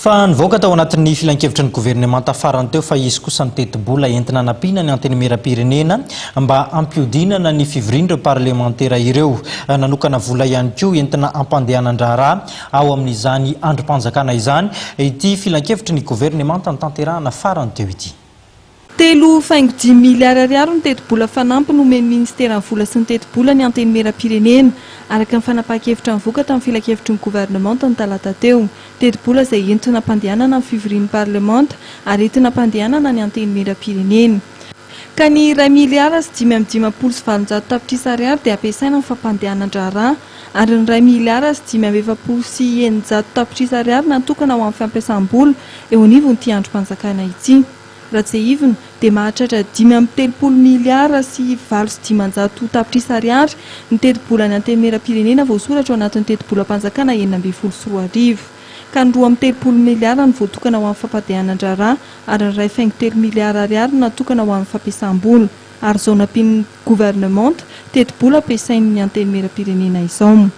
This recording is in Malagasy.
Fa nivoaka tao anatin'ny filankevitry ny governemanta farany teo fa hisy kosa ny tetibola entina hanampiana ny Antenimierampirenena mba hampihodinana ny fivorian'ireo parlemantera ireo. Nanokana vola ihany koa entina hampandehanan-draharaha ao amin'izany andrim-panjakana izany ity filankevitry ny governemanta notanterahana farany teo ity. 3,5 miliara ariary ny tetibola fanampiny nomen'ny Ministeran'ny vola sy ny tetibola ny Antenimierampirenena, araka ny fanapahan-kevitra nivoaka tamin'ny filankevitry ny governemanta ny talata teo. Tetibola izay entina hampandehanana ny fivorian'ny parlemanta ary entina hampandehanana ny Antenimierampirenena. Ka ny 1 miliara sy 855 tapitrisa ariary dia ampiasaina amin'ny fampandehanan-draharaha ary ny 1 miliara sy 645 tapitrisa ariary natokana ho amin'ny fampiasam-bola eo anivon'ity andrim-panjakana ity. Raha tsiahivina dia mahatratra 35 miliara sy 508 tapitrisa ariary ny tetibolan'ny Antenimierampirenena voasoratra ao anatin'ny tetibolam-panjakana 2016. Ka ny 32 miliara no voatokana ho amin'ny fampandehanan-draharaha ary ny 1,3 miliara ariary no natokana ho amin'ny fampiasam-bola. Ary izao nampian'ny governemanta tetibola ampiasain'ny Antenimierampirenena izao.